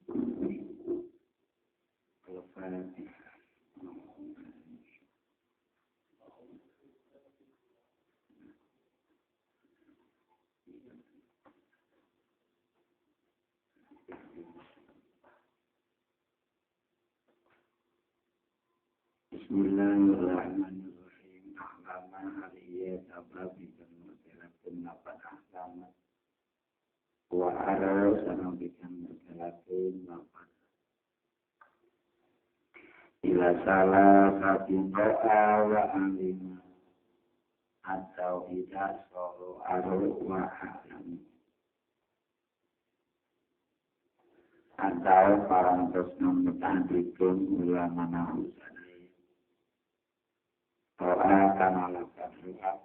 Al-Fatihah. Bismillahirrahmanirrahim. Ahlama aliyah ababikan mutelakin lapan ahlama wa arau sanabikan mutelakin lapan ila salah satu doa wa alima atau ida solo aru wa alam atau parantos namutadikun ulama nahusan doa kana lapan doa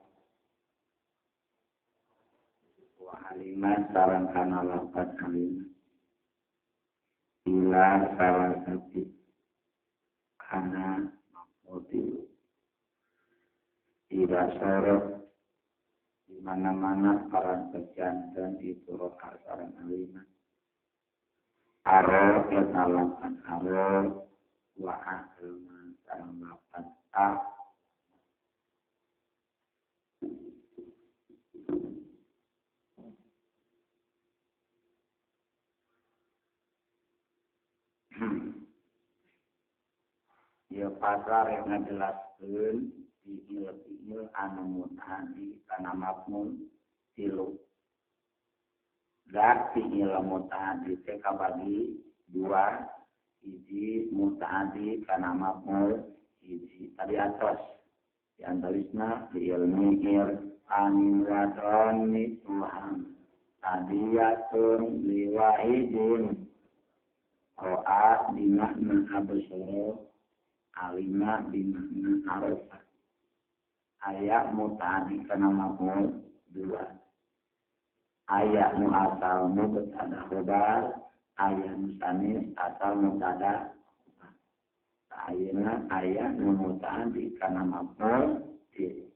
wa aliman sareng kana lapan aliman ila salah satu kana maqul ila sorot di mana-mana parantos janten itu roa sareng aliman aro eta lapan aro wa aliman sareng lapan a. Ya pasar yang ngajelaskeun fiil-fiil anu mutaaddi kana maf'ul tilu. Da fiil mutaaddi teh kabagi dua, hiji mutaaddi kana maf'ul hiji tadi atos. Di antawisna fiil mi'ir anin wadroni tuhan tadiyatun liwahidin ro'a bimakna absara alima bimakna arafa. Ayat mutaaddi kana maf'ul dua. Ayat nu asal mubtada khobar, ayat nu sanes asal mubtada. Ayeuna ayat nu mutaaddi kana maf'ul tilu.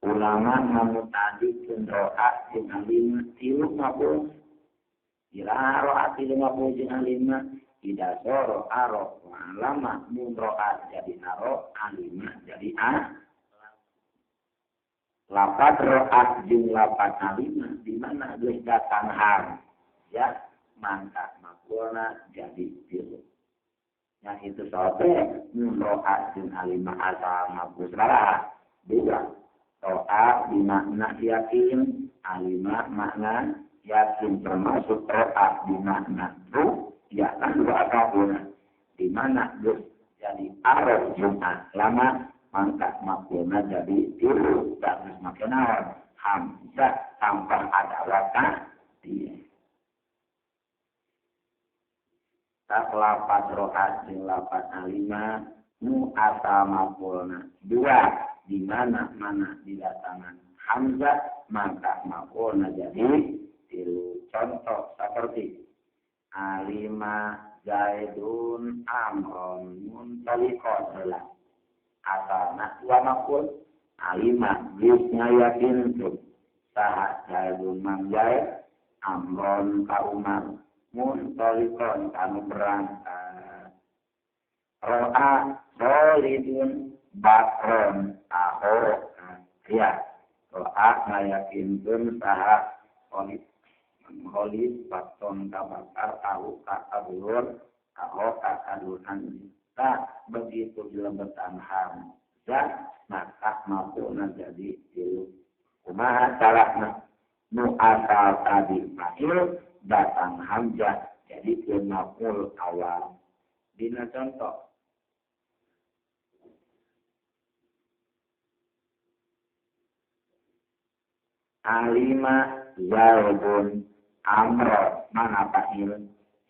Ulama ngamutaadikeun ro'a jeung alima tilu maf'ul. Ira ro'a tilu maf'ul jeung alima ida soro aro alama mun ro'a jadi aro alima jadi a. Lapat ro'a jeung lapat alima di mana geus datang ham ya mangka maf'ulna jadi tilu. Yang itu sote mun ro'a jeung alima asal maf'ul sabaraha dua. Ro'a bimakna yakin, alima makna yakin termasuk ro'a bimakna ru ya kan dua maf'ulna di mana geus jadi aro jeung lama mangka maf'ulna jadi tilu tak geus make naon hamzah tanpa ada wata dia. Tak lapat ro'a jeung lapat alima nu asal maf'ulna dua di mana mana didatangan hamzah maka maf'ulna jadi tilu. Contoh seperti alima zaidun amron muntaliqon lah asalna dua maf'ul alima geus ngayakinkeun saha zaidun mang zaid amron ka umar muntaliqon kanu berangkat ro'a solidun bakron aho ya ro'a ngayakinkeun saha solid Khalid bakton kabakar tahu kakadulur aho kakadulan tak begitu dilembetan hamzah maka maf'ulna jadi tilu. Kumaha carana nu asal tadi fa'il datang hamzah jadi ke maf'ul awal. Dina contoh alima zaidun amro mana fa'il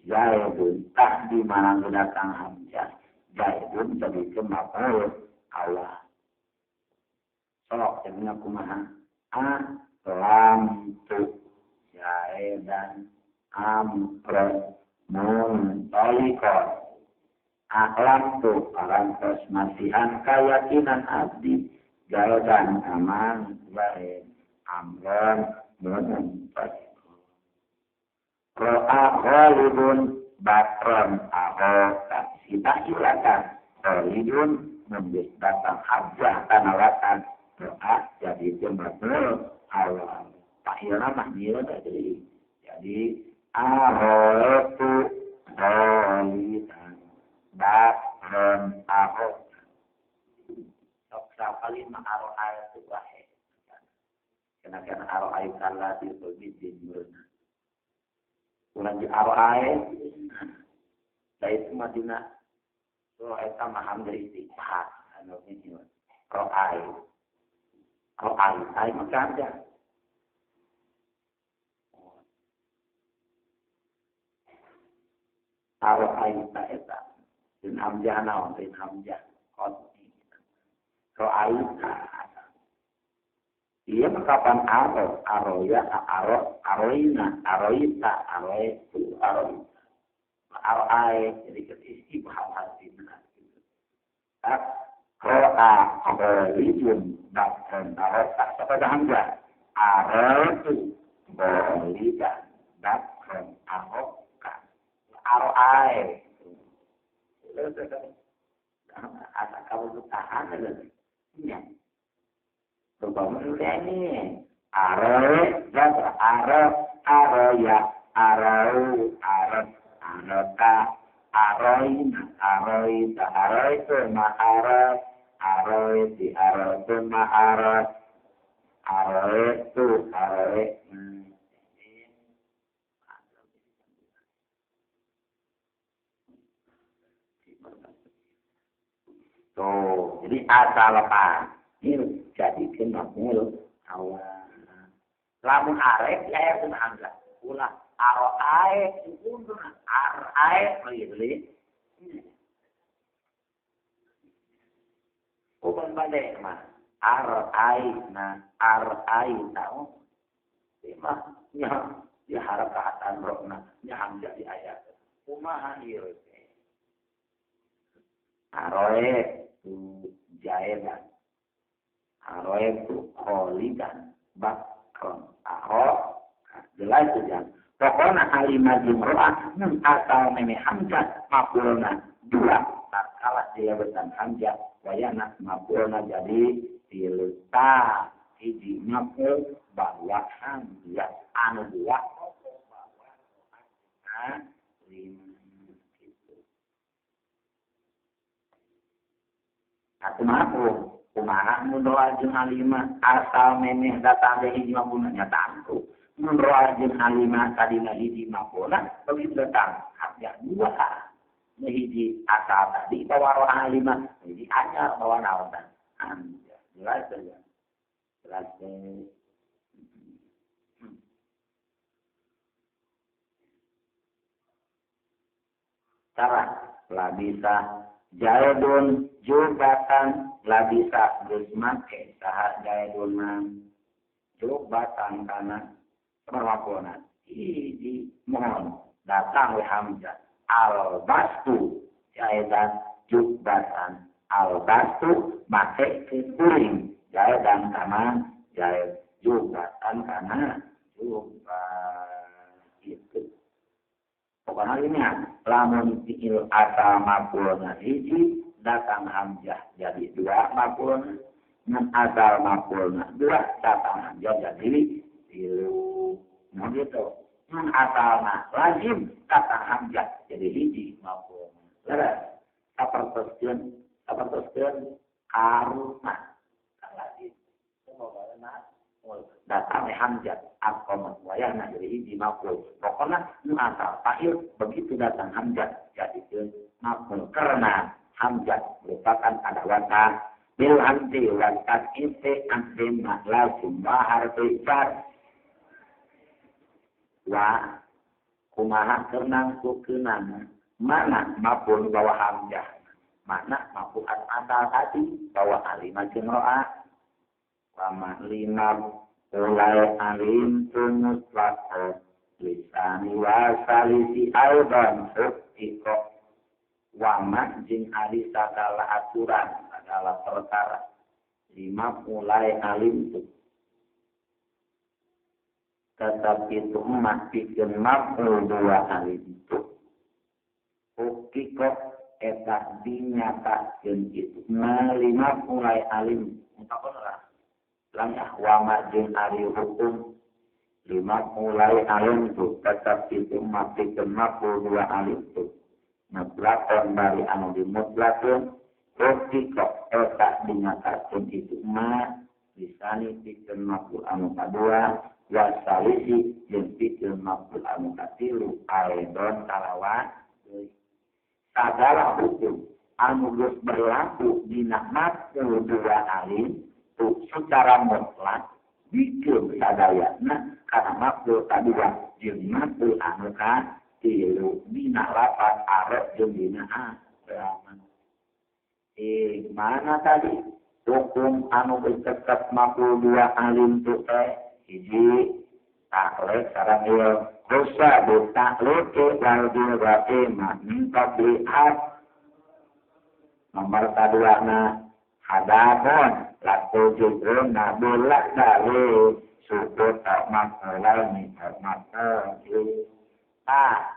zaidun tak di mana datang hamzah zaidun jadi ke maf'ul awal. Sok jadinya kumaha a lam tu zaidan amro muntaliqon. Aklam tu parantos masihan keyakinan abdi zaidan aman zaid amron muntaliqon. Ro'a Khalidun bakron ahokan sita ilakan Khalidun membis datang hamzah tanawatan ro'a jadi maf'ul awal. Fa'ilna mah ieu tadi. Jadi arotu Khalidan bakron ahokan. Sok sakali mah aro'a itu wae. Kena-kena aro'a kalati bidin murna. Ulang di aro'ae da itu madina so eta mah hamzah istighfar anu ini ro'ae ro'ae ai mah hamzah aro'ae ta eta din hamzah naon din hamzah qad ro'ae ta iya kapan aro aroya aro aroina aroita aroitu aroita aroae jadi istibham artinya tak roa khalidun bakron arota kepada hamzah arotu khalidan bakron aroka aroae asa kamu tahan ya. Bangun ini are jasa are aroya arau arot arota aroina aroita aroitu ma arot aroiti arotu ma arot aroitu aroit. Tuh, jadi asal lepas ini jadi maf'ul awal. Lamun arek ya pun hamzah. Ulah aroae undur arae begitu. Bukan balik mah arae na arae tahu. Mah nya diharapkan rokna nya hamzah di ayat. Kumaha ieu teh? Aroe tu jaedan. Aroe tu khalidan bakron aho jelas saja. Pokoknya alimah jumroah asal meme hamzah maf'ulna dua tatkala dilebetan hamzah wayana maf'ulna jadi tilu ta hiji maf'ul bahwa hamzah anu dua bahwa lima gitu. Atuh maf'ul kumaha mun roa jeung alima asal memeh datang deui hiji maf'ulna nya tangtu mun roa jeung alima tadina hiji maf'ulna begitu datang hamzah dua nu hiji asal tadi bawa roa alima hiji anyar bawa naon tah hamzah jelas ya jelas. Cara labisa jaidun jubatan labisa geus make saha jaidunna jubatan kana perlakuan hiji mohon datang we hamzah albastu jaidan jubatan albastu make kuring jaidan kana jaid jubatan kana jubat itu. Pokoknya ini lamun fi'il asal maf'ulna hiji datang hamzah jadi dua maf'ulna, mun asal maf'ulna dua datang hamzah jadi tilu. Nah gitu. Mun asalna lazim datang hamzah jadi hiji maf'ulna. Leres. Sapertoskeun sapertoskeun karuna lazim. Datang hamzah aqamat wayahna jadi hiji maf'ul. Pokoknya nu asal fa'il begitu datang hamzah jadi maf'ul karena hamzah merupakan adawatan bil hamzi wa tas'iti anti lazim wa harfi jar wa kumaha keunang ku keunang mana maf'ul bawa hamzah mana maf'ul asal tadi bawa alima jeung roa wa ma lima ulai alim tumutlaqo lisani wa salisi aidan hukiko wa jeung ari sagala aturan segala perkara lima mulai alim tu Tetap itu emak pikeun maf'ul dua alim tu. Ukiko eta dinyatakeun itu ma lima mulai alim mutakon lah. Langah wama jeung ari hukum lima mulai alim tu tetap itu emak pikeun maf'ul dua alim tu. Mutlakon bari anu dimutlakkeun ukiko eta dinyatakeun itu ma lisani pikeun maf'ul anu kadua wasalisi jeung pikeun maf'ul anu katilu aidon kalawan deui. Sagala hukum anu geus berlaku dina maf'ul dua alim tu secara mutlak dikeun sadayana kana maf'ul kadua jeung maf'ul anu katilu dina lapat arep jeung dina alaman. Mana tadi hukum anu geus tetep maf'ul dua alim tu teh hiji taklek sareng ieu dosa ditaklek wal dilgati min qabli ad nomor kaduana hadapun laku judrun nabulak dari sukut maf'ulani maf'ul ta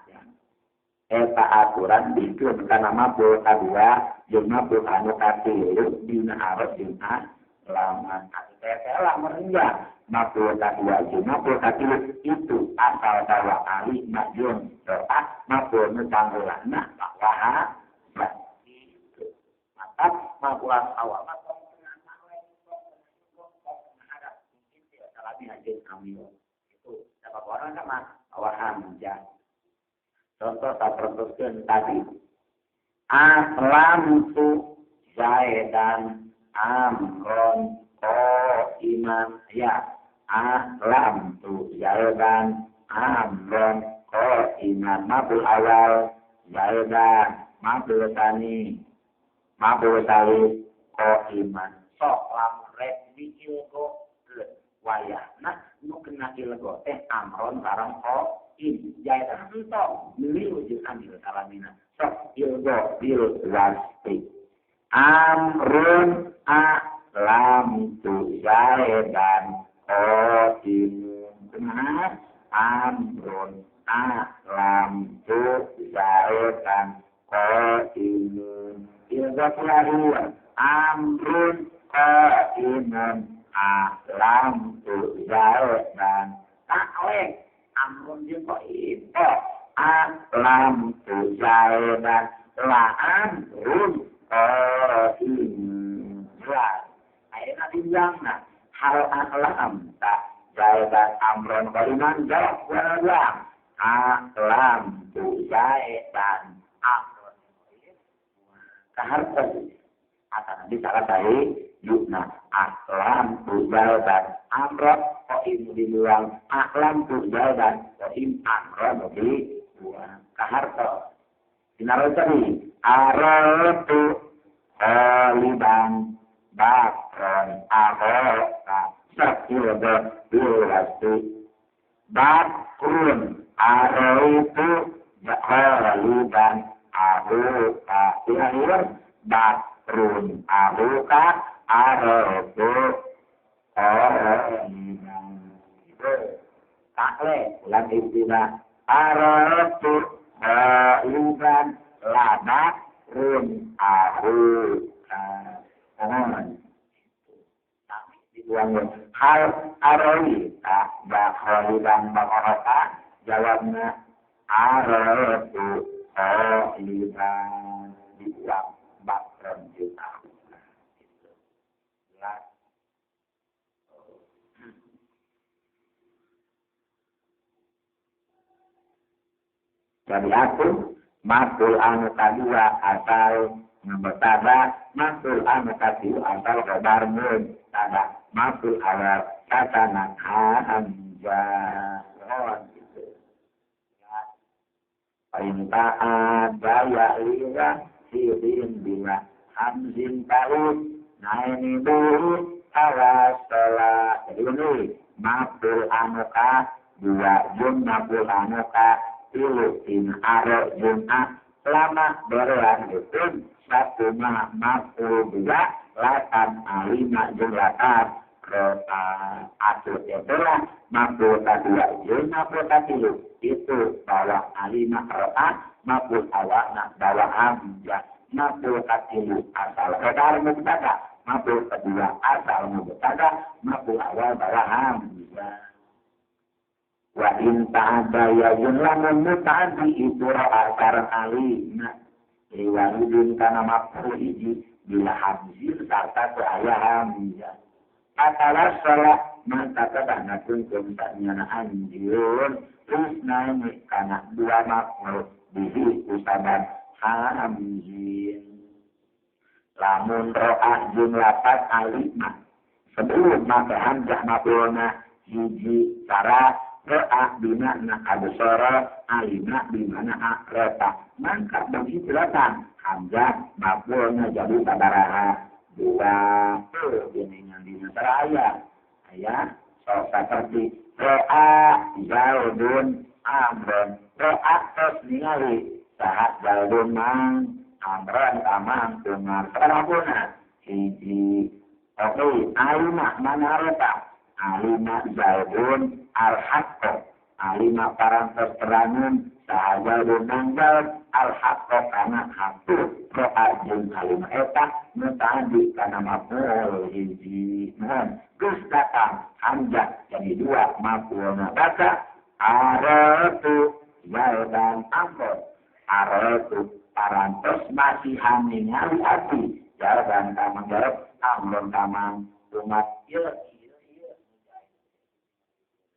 eta aturan dikeun kana maf'ul kadua jeung maf'ul anu katilu dina arep jeung laman teh lah merenggak maf'ul kadua jeung maf'ul katilu itu asal bawa ali majun doa maf'ul nu pangulana waha itu maka maf'ul awal mah itu dapat orang sama wahamzah. Contoh tak pertuskeun tadi aslamtu zaidan amron qaiman ya aslamtu zaidan amron qaiman maf'ul awal zaidan maf'ul tsani maf'ul tsalis qaiman sok lamun rek diilgo wayahna nu kena ilgo teh amron sareng qaim zaidan entong milu jeung amil salamina sok ilgo bil wasti amrun lam tu zaidan qaimun benar amrun lam tu zaidan qaimun ilgo lahir amrun qaimun lam tu zaidan taklek amrun jeung qaim lam tu zaidan la amrun qaim ayeuna dibilangna hal a'lam ta zaidan amron qaiman jawab ulang a'lam tu zaidan amron qaim kahartos atana di salah sahi yukna a'lam tu zaidan amron qaim dibuang a'lam tu zaidan qaim amron dibuang kahartos dina tadi aratu qaliban bakron aroka sakilga bilwasti bakrun aroitu qaliban aroka akhir bakrun aroka aroitu qaliban takle ulang istilah aroitu qaliban labakrun aroka dibuang hal aroi tak bakholiban bakoroka jawabnya arotu kholiban dibuang bakron juga itu jelas. Jadi aku maf'ul anu kadua asal mubtada maf'ul anu katilu asal khabar mubtada maf'ul awal katanan hamzah gitu ya. Perintah daya lira sirin bila hamzin ta'ud naini dulu awasola. Jadi ini maf'ul anu kadua jeung maf'ul anu katilu in aro jeung a lama berean itu satu maf'ul dua latan alima jeung latan ro'a atur itulah maf'ul kadua jeung maf'ul katilu itu bawa alima ro'a maf'ul awalna bawa hamzah maf'ul katilu asal qadar mubtada maf'ul kedua asal mubtada maf'ul awal bawa hamzah wa in ta'adda ya jeung lamun muta'addi itu ro'a sareng alima liwalidin kana maf'ul hiji bila hamzin sarta ku aya hamzah atawassala maka kadang tungkung saknyana anjeun isnaini kana dua maf'ul bihi usaban hamzin lamun ro'a jeung lapat alima sebelum make hamzah maf'ulna hiji cara ro'a bimana absara alima bimana akrata mangka begitu datang hamzah maf'ulna jadi sabaraha dua geningan dina saraya aya sok saperti ro'a zaidun amron ro'a tos ningali saha zaidun mang amron tamang tumar sarabuna hiji oke alima mana rota alima zaidun al-haqqo alima parantos terangan saha zaidun manggal al-haqqo kana haqqu ro'a jeung alima eta muta'addi kana maf'ul hiji mun geus datang hamzah jadi dua maf'ulna baca aratu zaidan amron aratu parantos masihan ningali abdi zaidan tamang garep amron tamang umat ieu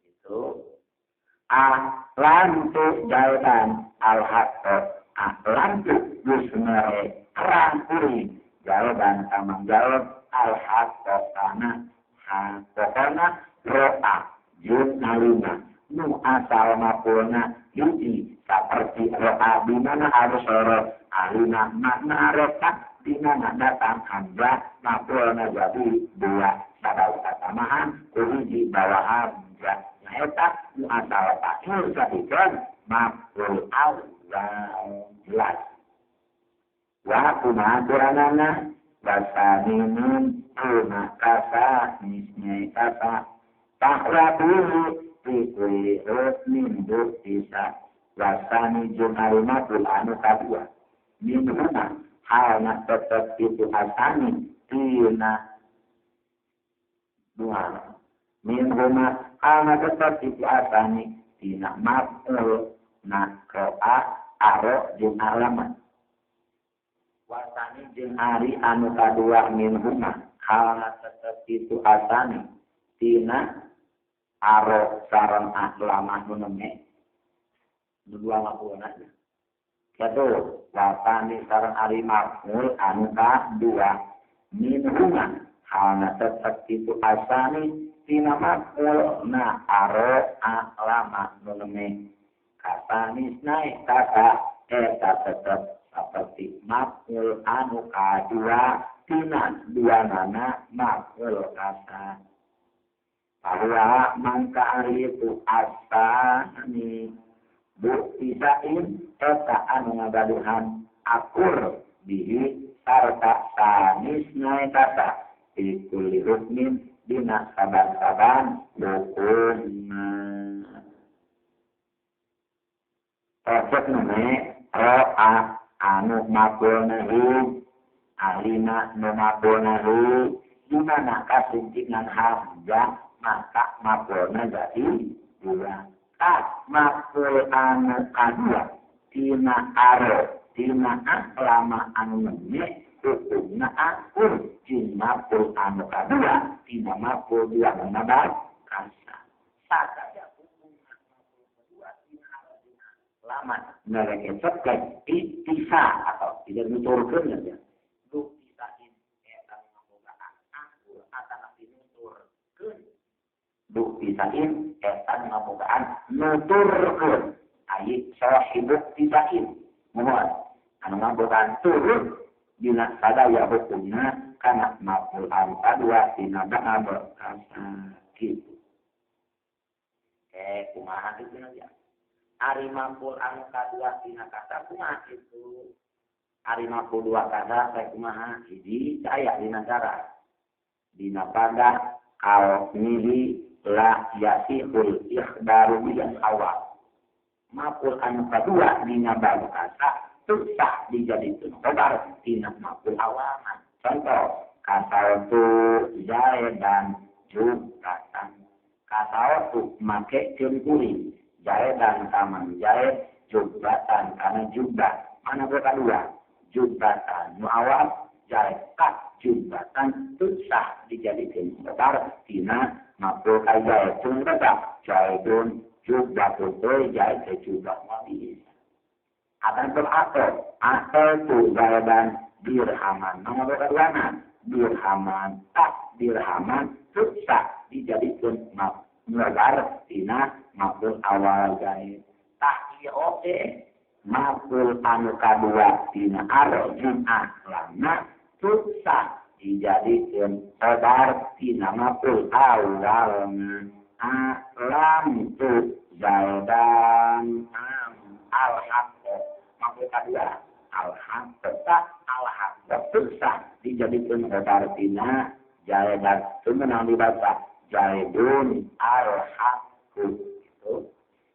itu ahlantu zaidan al-haqqo ahlantu geus mere terang kuring jawaban tamang jawab al-haqqo kana haqqona ro'a jeung alima nu asal maf'ulna hiji saperti ro'a dimana absara alima makna rota dimana datang hamzah maf'ulna jadi dua sabab tatamahan ku hiji bawa hamzah eta nu asal fa'il jadikeun maf'ul awal jelas wa kumaha aturanana wasaninun una kasa nisnya kasa takrabihi fi kulli ruknin bisa wasani jeung ari maf'ul anu kadua min huma halna tetep itu asani tina dua min huma halna tetep itu asani tina maf'ul na ro'a aro jeung alamat wasani jeung ari anu kadua min huma halna tetep itu asani tina aro sareng aslama nu neme nu dua maf'ulna kitu wasani sareng ari maf'ul anu kadua min huma halna tetep itu asani tina maf'ul na aro aslama nu neme kasanis naik kata eta tetep seperti maf'ul anu kadua tina dua nana maf'ul kasa bahwa mangka ari itu asani buktisain eta anu ngagaduhan akur bihi sarta sanis naik kata fi kulli ruknin dina saban-saban hukumna proses neme ro'a anu maf'ulna hu alima nu maf'ulna hu dimana kasuntingan hamzah maka maf'ulna jadi dua ka maf'ul anu kadua tina aro tina aklama anu neme hukumna akur jeung maf'ul anu kadua tina maf'ul dua nana kasa sakaya hukumna maf'ul kedua tina aro tina lama mereka ceplek itisa atau tidak nuturkeun ya buktisain eta ngabogaan akur atanapi nuturkeun buktisain eta ngabogaan nuturkeun ai sahibu tisain mohon anu ngabogaan turun dina sadaya hukumna kana maf'ul anu kadua tina ba'ab kasa kitu kumaha kitu ya ari maf'ul anu kadua tina kata kumaha kitu ari maf'ul dua kata teh kumaha hiji aya dina cara dina pada Kaunihi la yasihul ikhbaru bil awal. Maf'ul anu kadua dina bab kasa teu sah dijadikeun khobar tina maf'ul awalna. Contoh kasautu zaidan jubatan. Kasautu makekeun kuring zaidan kaman zaid jubatan kana jubah. Mana kadua? Jubatan nu awal zaid ka jubatan teu sah dijadikeun khobar tina maf'ul ka zaid. Tetap zaidun jubah tu zaid ke jubah mati. Akan berakal atau tu zaidan dirhaman. Nomor kedua dirhaman tak dirhaman susah dijadikan maf'ul tina maf'ul awal zaid. Tak ieu oge maf'ul anu kadua tina arjun aslana susah dijadikan khobar tina maf'ul awalna. Alam tu zaidan al-haq maf'ul kedua al-haq tak al-haq susah dijadikan khobar tina zaidan. Itu menang dibaca zaidun al-haqqu itu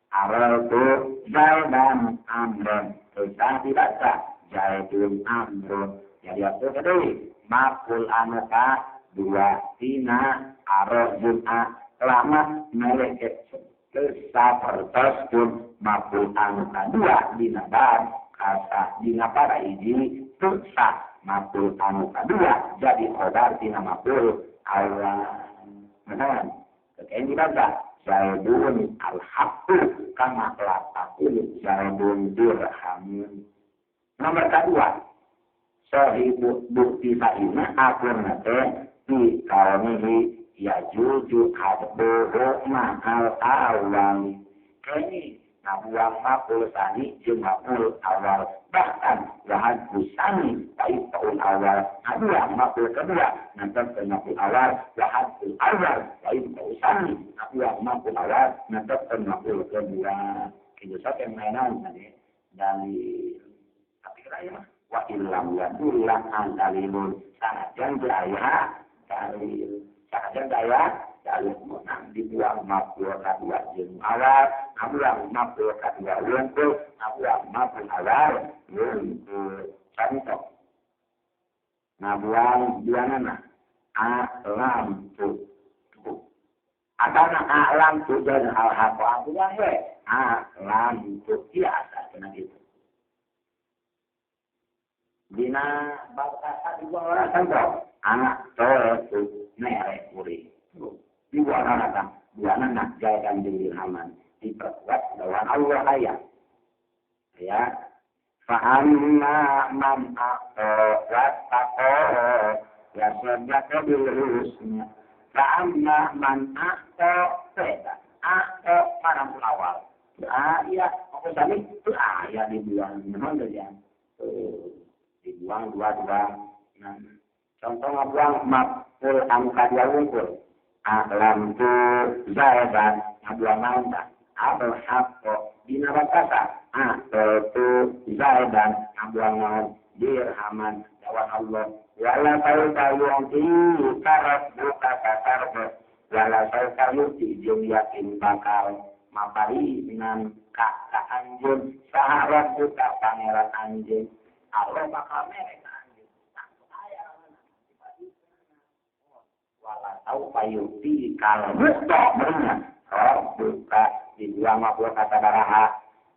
aradu zaidan amrun susah dibaca zaidun amrun. Jadi aku kedua maf'ul anu kadua tina arjun lama meleket sapertos pun maf'ul anu kadua dina bab kasa dina para hiji susah maf'ul anu kadua jadi khobar tina maf'ul awal. Benar? Kemudian dibaca zaidun al-haqqu kama la taqul zaidun dirhamun. Nomor kedua sahibu bukti fa'ina akurna teh bi kaunihi yajuju hadbuhu ma'al awal. Ini ngabuang maf'ul sani jeung maf'ul awal. Bahkan wahadbu sani ta'ul awal. Ngabuang maf'ul kedua nantepkeun maf'ul awal. Wahadbul awal ta'ul sani ngabuang maf'ul awal nantepkeun maf'ul kedua. Kitu sok yang mainan tadi dari tapi raya wa illam yadullah an dalilun sanajan daya dalil. Sanajan daya dalil menang dibuang maf'ul kadua jeung awal, ngabuang maf'ul kadua wungkul, ngabuang maf'ul awal wungkul. Contoh ngabuang duanana alam tu atana alam tu dan al-haqq abuang we alam tu biasa kena gitu. Dina bab kasa dibuang orang contoh anak tu merek kuring dibuang anak dua anak jaidan dirhaman diperkuat dengan Allah ayat ya fa amma man a'ta wa taqa ya sadaqa bil husna. Fa amma man a'ta a'ta para awal ayat apa tadi itu ayat dibuang memang ya dibuang dua-dua. Nah, contoh ngabuang maf'ul anu kadua wungkul alam tu zaidan ngabuang naon tah al haqqo dina kata tu zaidan ngabuang naon dirhaman dawan Allah wala sauka yu'ti rabbuka fatarda wala sauka yu'ti jeung yakin bakal mapari dengan ka anjeun saha rabbuka pangeran anjeun Allah bakal mere ka anjeun. Wala tau payuti kalau buka benar buka di dua maf'ul kata baraha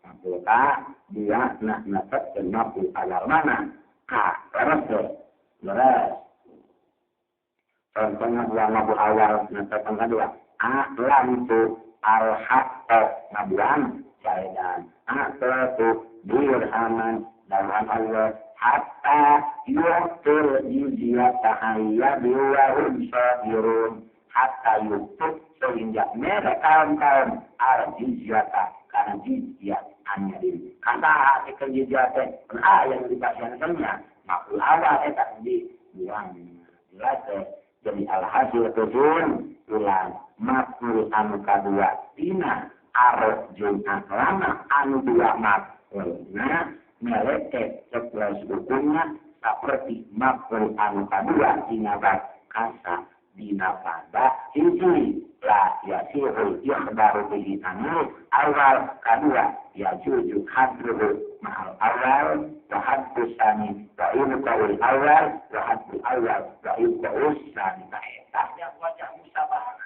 maf'ul ka dua nak nafat dan maf'ul awal mana ka leres leres. Contohnya dua maf'ul awal nafat yang kedua alam tu al-haqqo ngabuang zaidan tu dirhaman dawan Allah hatta yu'til jizyata ayyadi wa hum shahirun. Hatta yu'til sehingga mereka kaum-kaum al jizyata karena jizyah anyadin kata hati ke jizyah teh yang dibacakannya maf'ul awal eta dibuang jelas teh. Jadi alhasil tujun ulang maf'ul anu kadua tina arjun aklama anu dua maf'ulna meleket ceplos hukumnya seperti maf'ul anu kadua tina kasa dina pada hiji la yasihu ikhbaru bihi anu awal kadua yajuju hadruhu ma'al awal wa haddu sani wa ilqa'ul awal wa haddu awal wa ilqa'us sani. Eta wajah musabahana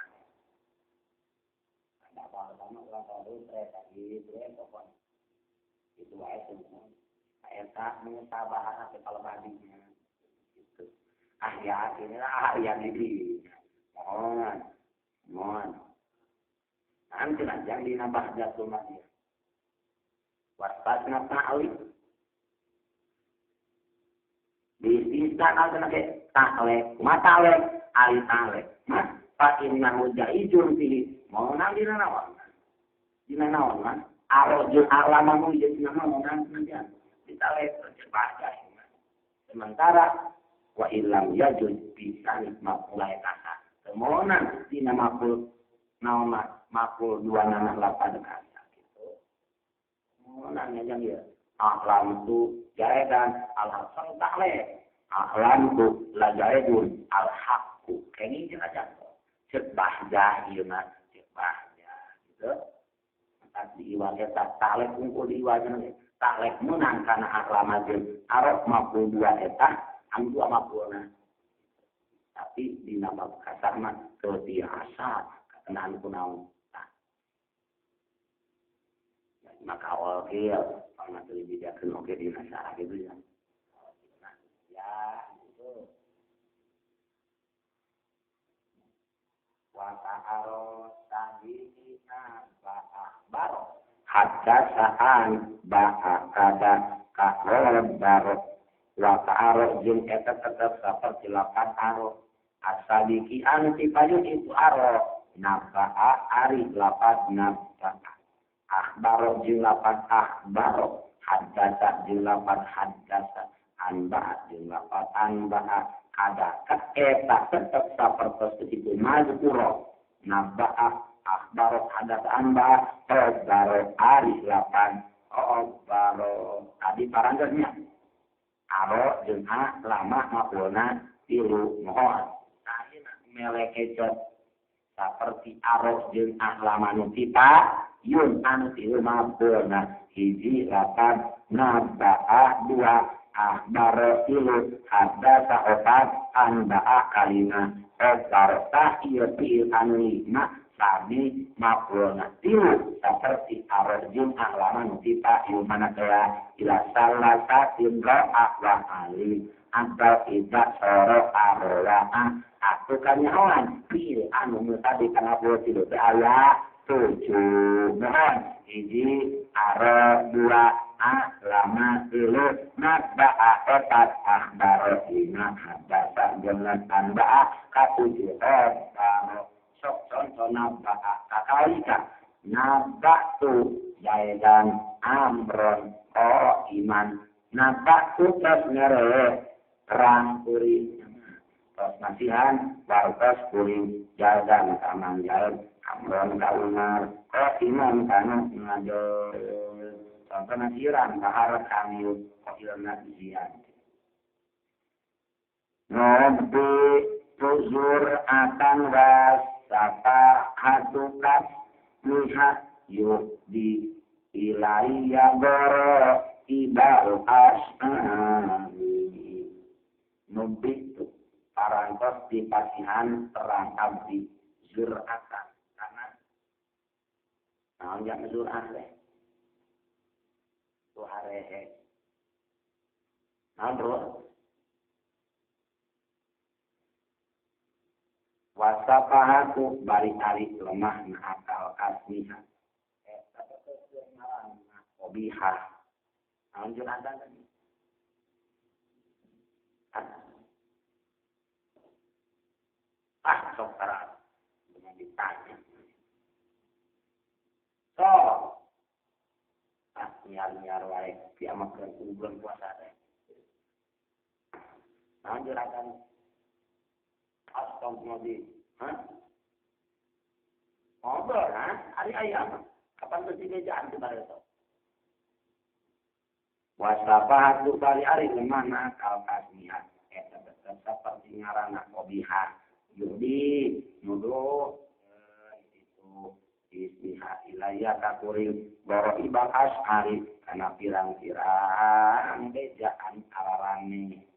ada apa-apa orang tahu mereka gitu ya pokoknya itu wae semua eta musabahana teh kalau badinya gitu. Ah ya inilah ah yang ini mohon mohon nanti lah jangan dinambah jatuh mati waspadna ta'li disisna kalau ke ta'lek mata lek ali ta'lek fa innahu jaizun fihi mau nang dina naon dina naon mah arojul alamamu jeung naon nanti ditalek baca sementara wa illam yajuz bisa maqulai kasa temonan dina maqul naon maqul dua nana lapan kasa gitu monan nya jang ieu a'lam tu jaidan al hasan ta'le a'lam tu la jaidun al haqqu kenging cenah jang ceuk bahjah ieu mah ceuk bahjah gitu tak diiwal eta ta'le kungkul diiwal cenah ta'le meunang kana a'lam jeung arab maqul dua eta anu dua maqulna tapi dina bab kasar mah teu tiasa katenaan ku naon maka awal kieu pangna teu dibedakeun oge dina saha gitu ya ya gitu wa ta'aro tabi'ina ba akhbar haddasaan ba akada ka baro wa ta'aro jeung eta tetep saperti lapan aro asadiki anu tipayun itu aro naba'a ari lapat naba'a akhbaro jeung lapat akhbaro haddasa jeung lapat haddasa anba'a jeung lapat anba'a kada eta tetep sapertos itu mazkuro naba'a akhbaro haddasa anba'a baro ari lapan baro tadi paranggeuhnya aro jeung a lama maqulna tilu mohon ayeuna melekecot saperti aro jeung a lama nu tipa yun anu tilu maqulna hiji lapan naba'a dua akhbaro tilu haddasa opat anba'a kalima baro tah ieu fiil anu lima sami maqulna tilu saperti aro jeung a lama nu tipa ieu mana teh ila salasatin ra'a wa alim atau ida soro arwa'a aku kanyahoan fiil anu nu tadi kana tilu teh aya tujuh mohon hiji aro dua a lama tilu naba'a opat akhbaro lima haddasa jeung anba'a katujuh baro sok contoh naba'a kakalika naba'tu jaidan amron iman naba'tu tos ngereh terang kuring tos masihan baru tos kuring jalan kamang jalan amron ka Umar iman kanu ngadol contoh nasiran bahar kamil ilna zian Nabi tuzur akan wasapa hadukas miha yukdi ilaiya goro ibal as'ami nubitu parantos dipasihan terang abdi zur'atan karena naon yang zur'ah teh tu harehe naon bro wasapahatu bari ari lemah na akal kasmiha eta teh ngaranna qobihah naon juratan tadi ah sok tara dengan ditanya sok ah nyiar-nyiar wae diamakeun ku bulan puasa teh naon juratan astagfirullahaladzim hah? Ngobrol ha? Ari aya kapan teu dibejaan teu bareto wasapahatu bari ari lemah na akal kasmiha eta tetep saperti ngaranna qobihah Yudi nuduh itu ismiha ilaya kakuring boro ibal asari kana pirang-pirang bejaan ararane.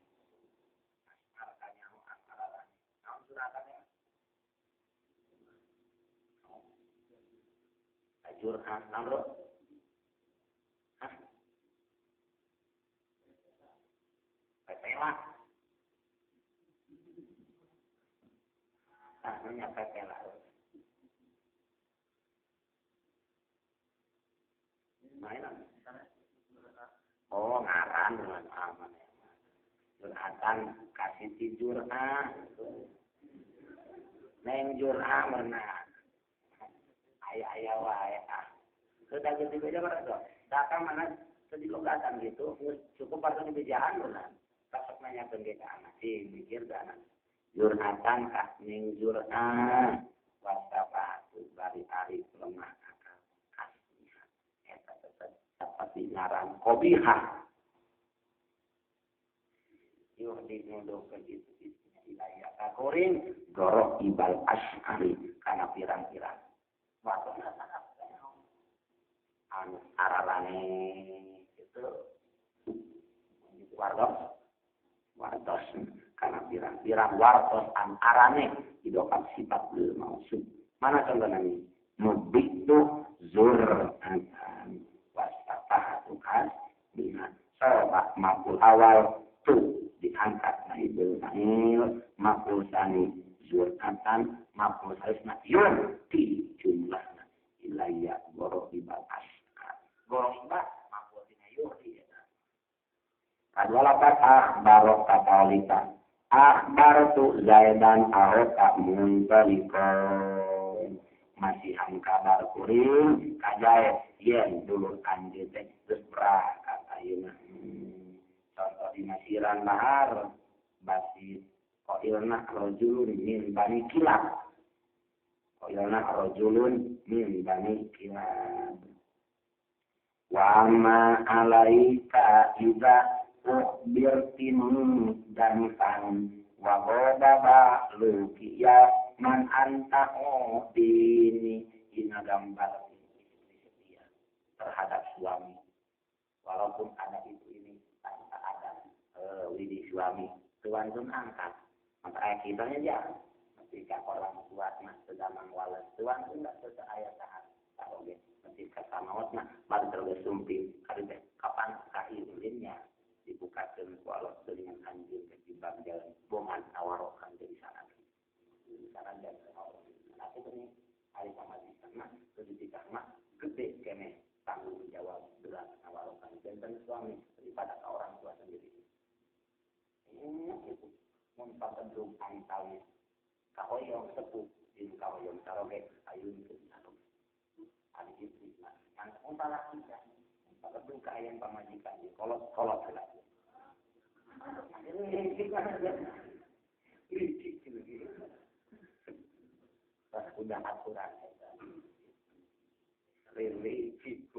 Jur'ah amro. Hah? Petela. Namanya petela. Mainan. Oh, ngaran dengan aman. Jur'atan kasih ti jur'ah. Neng jur'ah mernah. Ayah wae ah. Sudah gitu beja mana tuh? Datang mana sedih logatan gitu, cukup waktu di bejaan lah. Pasok nanya ke anak sih, mikir ke anak. Jur'atan kah ning jur'ah wasapatu bari ari lemah akal kasih. Eta tetep seperti ngaran qobihah. Yuh dinuduh ke itu ilaya kakuring gorok ibal asy'ari kana pirang-pirang. Waktu anu ararane itu wartos wartos karena pirang-pirang wartos an arane idokan sifat lil mausuf. Mana contohnya nih? Nubitu zur'atan wasafahatu kasbiha. Sobat maf'ul awal tu diangkat naibul fa'il, maf'ul sani zur'atan, maf'ul salisna yurti jumlahna ilaya goro ibal asqa. Goro ibal maf'ul dina yurti. Kadua lapat akhbaro katalika. Akhbartu Zaidan arota muntalikon. Masihan kabar kuring kajae yen dulur anjeun teh geus berangkat ayeuna. Contoh dina siran bahar basit qailna rajulun min bani Kilab. Qailna rajulun min bani Kilab. Wa ma alaika idza ukhbirtin dan fan wa ghadaba lukiya man anta udini. Ina gambar istri setia terhadap suami walaupun ada itu ini tanpa ada widi suami tuan pun angkat maka ayah kitanya jangan ketika orang tua mah sedang mangwales tuan pun enggak sesuai ayah tahan tak oge ketika samawat mah baru terus sumping kali teh kapan kaiulinnya dibukakan walau dengan anjing ketimbang jalan bongan tawarokan dari sana di sana dan tapi ini hari sama di sana ketika mah gede kene tanggung jawab berat tawarokan dan suami daripada ke orang tua sendiri. Ini itu mun patedung angtalnya kahoyong sepuh jeung kahoyong saroge ayun teu saroge ari istri mah ngan untalaki kan patedung kaayaan pamajikan kolot-kolot heula. Pas udah aturan licik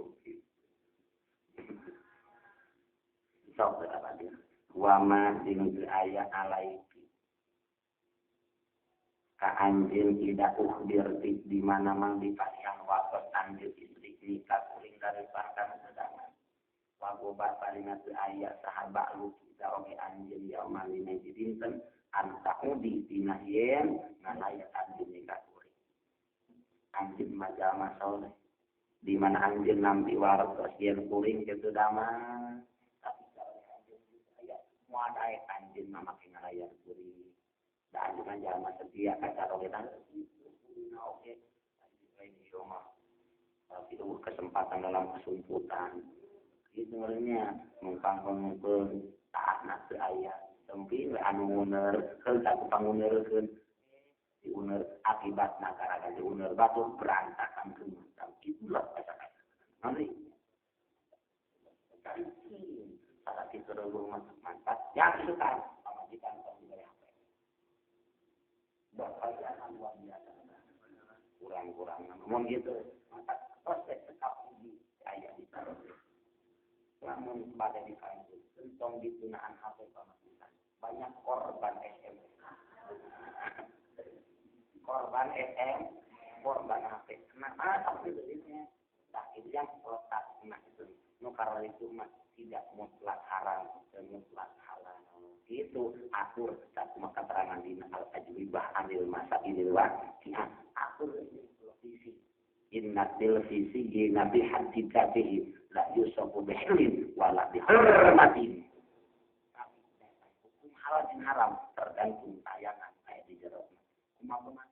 sok berapa dia wama jeung aya alaiki ka anjeun tidak ukhbir di mana mang dipasihan waktu anjeun istri nikah kuring dari pangkat sedangan wagoba palina teu aya sahabat lu kita oge anjeun yauma dina dinten antaudi dina yen ngalayak anjeun nikah kuring anjeun mah jalma soleh di mana anjeun nampi wartos yen kuring kitu damang tapi kalau anjeun aya moal daek anjeun mah make ngalayak kuring da anjeun mah jalma setia ka saroge oge anjeun lain ieu mah tapi kesempatan dalam kesumputan itu sebenarnya mungkang-mungkang taatna teu aya tempi we anu nguner heul tak pangunerkeun diuner akibatna gara-gara diuner batur berantakan rumah itulah kata-kata nanti salah itu rumah mantap yang itu kan pamajikan tong diberi HP bahayana luar biasa kurang-kurang namun gitu mantap proses tetap di aya di namun pada di kampus tentang ditunaan HP pamajikan banyak korban SMS. Korban SM, korban HP. Kenapa tapi belinya? Nah, itu yang letak nah itu. Nu karena itu mah tidak mutlak haram dan mutlak halal. Itu atur satu maka keterangan dina al-ajwibah anil masa inil waqi'ah. Atur televisi. Inna televisi nabi haddi dzatihi la yusafu bihilin wala bihurmatin. Tapi hukum halal dan haram tergantung tayangan aya di jero. Kumaha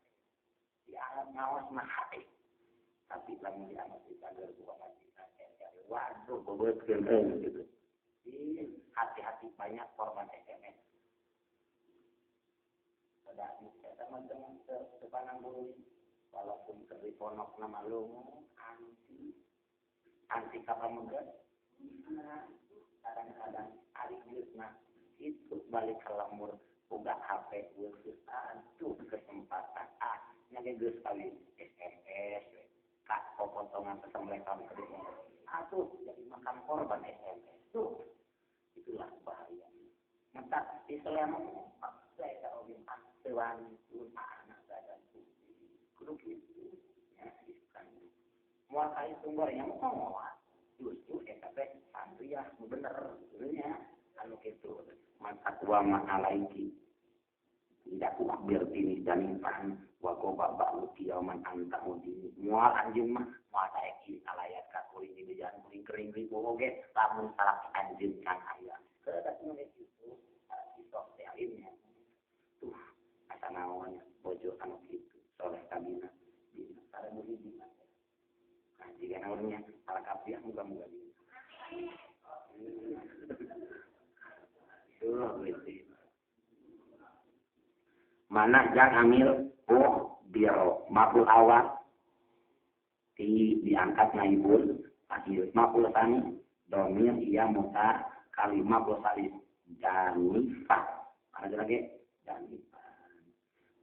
di alam ngawas mah hate. Tapi lamun di alam dipagar ku pamajikan waduh bobokeun euy gitu. Hati-hati banyak korban SMS. Pada eta mah teu panang bulu walaupun keur diponok nama lungu anti kapameget kadang-kadang ari geus mah itu balik ke lembur boga HP geus aduh kesempatan ah nya ge geus kawin SMS ka potongan kesemlekan ke diponok atuh jadi makan korban SMS tuh itulah bahaya mata Islam saya oge teu wani anak badan kudu kitu nya kan moal kahitung goreng moal justru eta teh santriah nu bener nya anu kitu mantap wa ma alaiki tidak ukbir tini danimpan wa goba ba'u kiaman anta udini moal anjeun mah moal saeki alayat ka kuring di jalan kuring kering ribu oge lamun salaki anjeun can aya kedah nu kitu isok teh alimnya tuh asa naon bojo anu kitu soleh kabina dina sareng hiji mah nah jika naonnya alakapiah muga-muga dina tuh gitu mana jang amil oh biro maful awal di diangkat naibul akhir maful tani domir iya muta kali maful salis janifah ada lagi janifah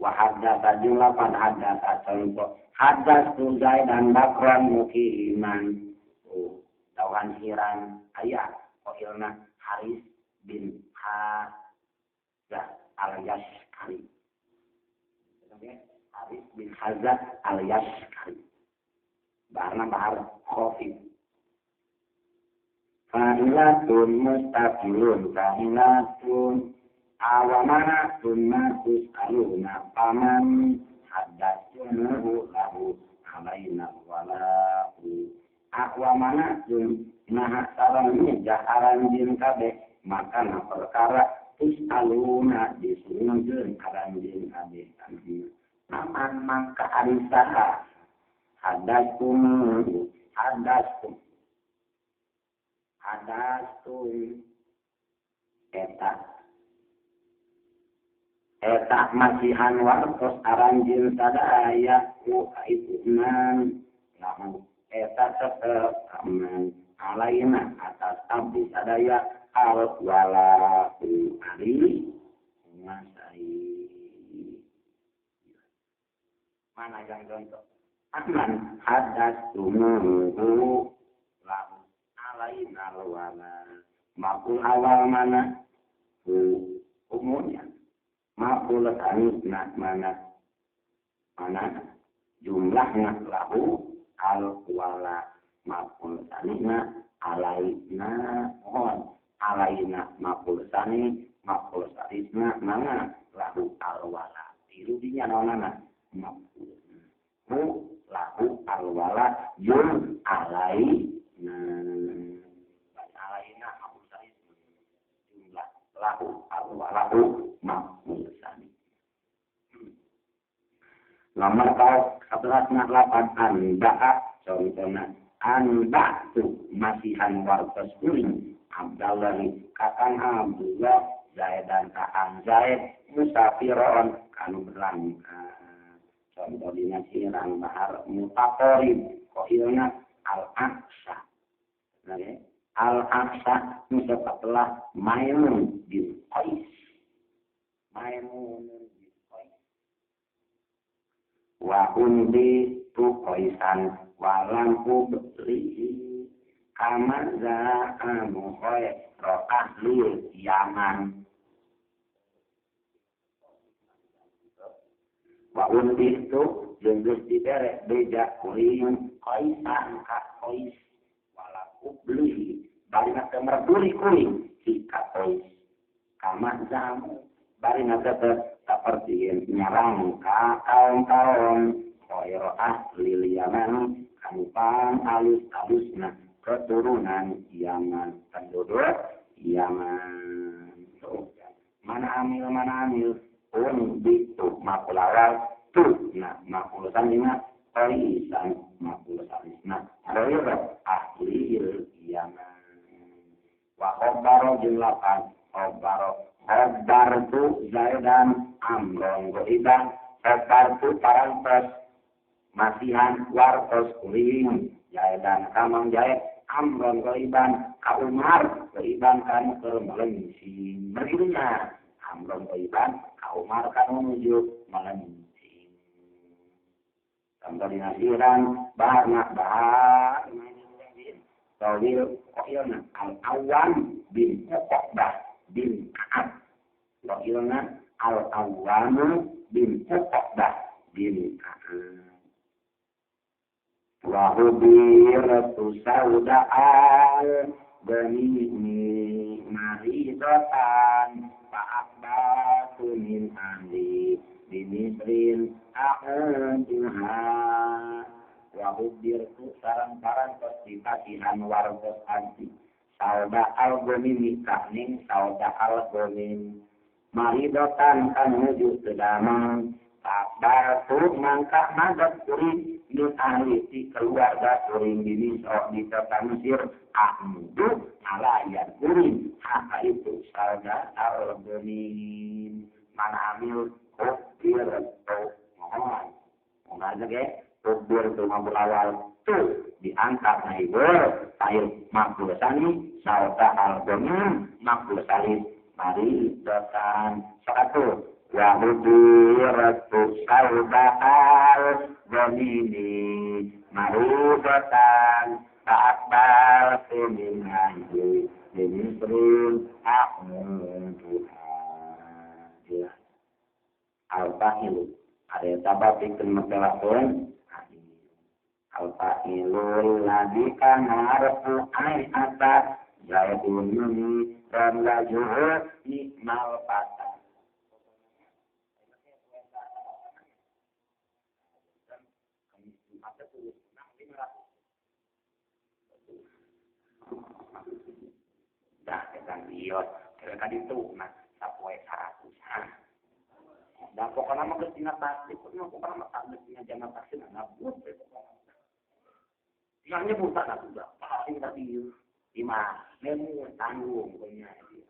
wa hadatsa jumlah pan hadatsa contoh hadas tuzai dan bakran mukiman oh tauhan hiran ayah koilna Haris bin Hazah al-Yashkari Haris bin Hazah al-Yashkari barna bahar khafif fa'ilatun mustaqilun fa'ilatun awamanatun ma tus'aluna paman hadatsunahu lahu alaina walahu awamanatun naha sareng nyegah aranjeun kabeh makana perkara tus'aluna disununkeun aranjeun kabeh paman mangka ari saha hadastum hadastum hadastum eta eta masihan wartos aranjeun sadaya ku kaitunan lahu eta tetep aman alaina atas abdi sadaya al wala ari ngasai mana yang contoh aman hadas tumuhu lahu alaina wala makul awal mana umumnya makul tani mana mana jumlahnya lahu al wala makul tanina alaina mohon alaina makul tani makul salisna mana lahu al wala tilu dinya naonana makul hu lahu al wala jum alaina alaina makul salisna jumlah lahu al walahu makul tani nomor 11 8 anba'a contohna anba'tu masihan wartos kuring Abdallahi kakang Abdullah Zaidan kakang Zaid musafiron kanu berangkat contoh dina sirang bahar mutaqarib qailna al-aqsa al-aqsa musafatelah Maimun bin Qais Maimun bin Qais wa undi tu qaisan walam ubli kama za'amu khairu ahli Yaman wa Wa undi tu jeung geus dibere beja kuring Qaisan ka Qais wala ublihi barina teu merduli kuring si ka Qais kama zamu barina tetep saperti nyarang ka kaum-kaum khairu ahli Yaman kanu pang alus-alusna keturunan Yaman penduduk Yaman. Mana amil undi tu makulawal tu nah makul sanina Qaisan makul salisna khairu ahli Yaman. Wa khabaro jeung lapan khabaro khabar tu zaidan amron goiban khabar tu parantos masihan wartos kuring zaidan kamang jae amron goiban ka Umar goiban kanu keur melencing beritunya amron goiban ka Umar kanu menuju melencing sampai dinasiran bahar bahar tawil qailna al-Awwam bin Uqbah bin Ka'ab qailna al-Awwam bin Uqbah bin Ka'ab wa hubiratu sauda'al banini maridatan fa'akbatu min ahli bimisrin a'uduha wa hubirtu sarang-sarang tos dipasihan wartos anti sauda al-gomimi kahning sauda al-gomim maridotan kan menuju ke damang takbartu mangka madat kuring min ahli ti keluarga kuring di kota Mesir ahmudu ngalayan kuring haka itu sauda al-gomim mana amil hubirtu mohon mohon aja ke hubirtu mabul awal tu diangkat naibur ta'il makbul sani sauda al-gomim makbul salis maridotan satu wa hubirtu sauda al-gomimi maridotan ta'akbartu min ahli bimisrin a'uduha. Al-fa'ilu ada tabab pikeun metelakeun al-fa'ilul ladzi kana harfu ai ata zaidun yuni dan lajuhu nikmal fata. Dah ketang iot tadi itu nah sapoe 100. Dan pokoknya mah geus dina pasti, pokoknya mah geus dina jama pasti ngabut we pokokna. Tinggal nyebut tak udah pasti tadi lima nemu tanggung punya dia.